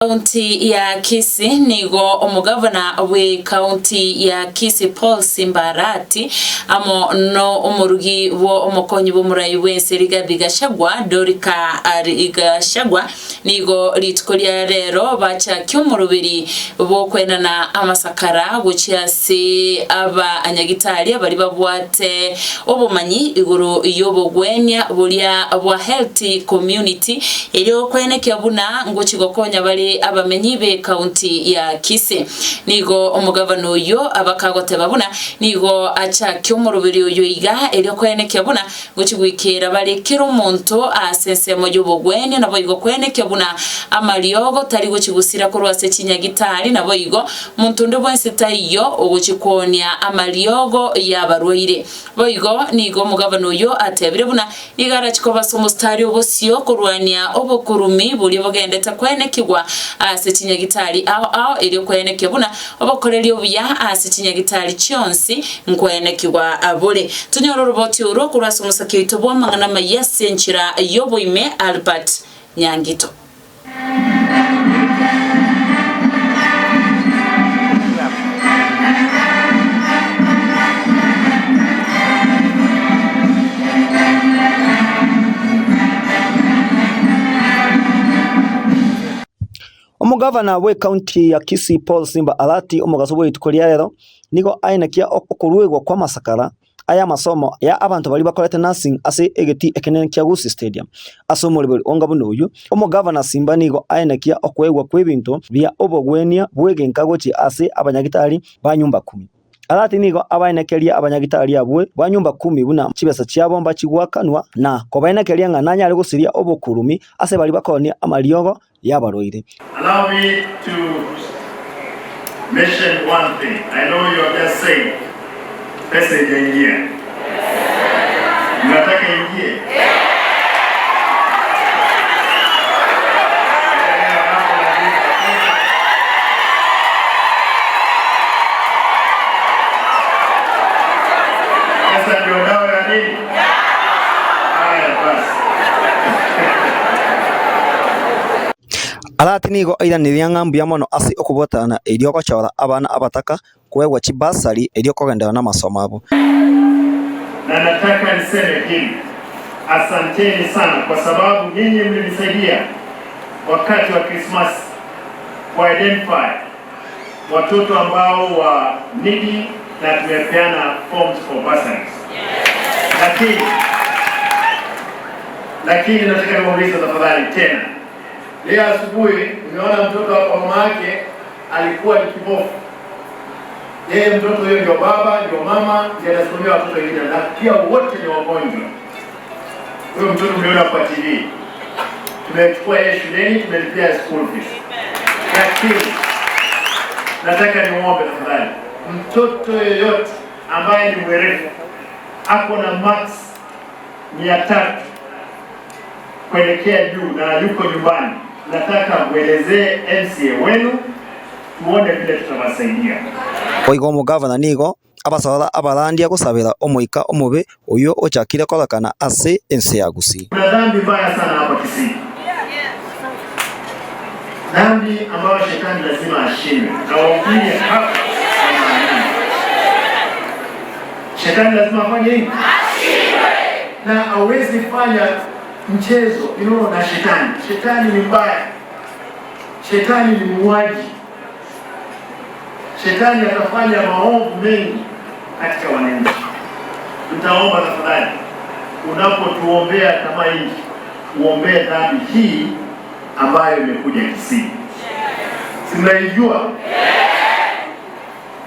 County ya Kisii nigo omogavana bwe county ya Kisii Paul Simba Arati amo no omorugi bwo omokonyi bw'omorai bw'ense Rigathi Gachagua Dorika Gachagua nigo rituko ria rero bachakia omoroberi bw'okwenana amasakara gochia ase abanyagitari baria babwate obomanyi igoro y'obogwenia boria bwa Health Community erio kwenekia buna ngochia gokonya bare abamenyi b'ecounty ya Kisii. Nigo omogavana oyio abakagoteba buna nigo achakia omoroberi oyo iga erio kwenekia buna Gochia goikera bare kera omonto ase ensemo y'obogwenia, naboigo kwenekia buna amariogo tari gochia gosira korwa ase chinyagitari, naboigo monto onde bwensi taiyo ogochia koonia amariogo y'abarwaire. Boigo nigo omogabana oyio atebire buna nigo arachie koba ase omositari obosio korwania obokurumi boria bogendete kwenekigwa ase chinyagitari ao ao erio kwenekia buna Obokoreri obuya ase chinyagitari chionsi nkwenekigwa bore. Tonyore oroboti orwo korwa ase omosaki oito bw'amang'ana amayia ase enchera y'oboime Albert Nyangito. Omogavana bw'ecounty ya Kisii Paul Simba Arati omogaso bwe rituko ria rero nigo aenekia okoruegwa kw'amasakara ay'amasomo ya abanto baria bakorete nursing ase egetii ekenene kia Gusii Stadium. Ase omoroberi onga buna oyio, omogavana Simba nigo aenekia okoegwa kw'ebinto bia obogwenia bw'egenka gochia ase abanyagitari ba nyumba kumi. Arati nigo abaenekerie abanyagitari abwo ba nyumba kumi buna chibesa chiabo mbachigoakanwa na kobaenekeria ng'a nanyare gosiria obokurumi ase baria bakoonia amariogo y'abarwaire. Allow me to mention one thing, I know you have just said pesa ijaingia. Mnataka ingie? Eh, hapo lazima pesa. Pesa ndio dawa ya nini? Haya basi. Arati nigo airaneria ng'a mbuya mono ase okobwatana erio gochora abana abataka koegwa chibasari erio kogenderera namasomo abo. Na nataka niseme hili, asanteni sana kwa sababu nyinyi mlinisaidia wakati wa Krismasi ku identify watoto ambao wa needy na tumepeana forms for bursaries. Lakini lakini nataka niwaulize tafadhali tena, leo asubuhi nimeona mtoto hapa, mama yake alikuwa ni kipofu. Yeye mtoto huyo ndio baba ndio mama ndiye anasimamia watoto wengine, na pia wote ni wagonjwa. Huyo mtoto mliona kwa TV, tumechukua yeye shuleni, tumelipia school fees. Lakini nataka nimuombe tafadhali, mtoto yoyote ambaye ni mwerevu ako na marks 300 kuelekea juu na yuko nyumbani, nataka mwelezee MCA wenu tuone vile tutawasaidia. Boigo omogavana nigo abasorora abarandia gosabera omoika omobe oyio ochakire kororekana ase ense ya Gusii. Kuna dhambi mbaya sana hapa Kisii, dhambi ambayo shetani lazima ashindwe, na wahubiri hapa wanaamini shetani lazima afanye nini? Na hawezi fanya mchezo you know, na shetani. Shetani ni mbaya, shetani ni muuaji, shetani atafanya maovu mengi katika wananchi. Nitaomba tafadhali, unapotuombea kama nchi, uombee dhambi hii ambayo imekuja Kisii. Si mnaijua?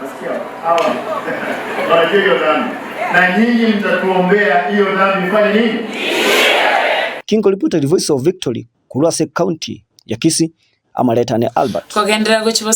Nasikia hawa wanajua hiyo dhambi, na nyinyi mtatuombea hiyo dhambi ifanye nini? King reported Voice of Victory korwa ase county ya Kisii, amaretane Albert. Kogenderera gochia.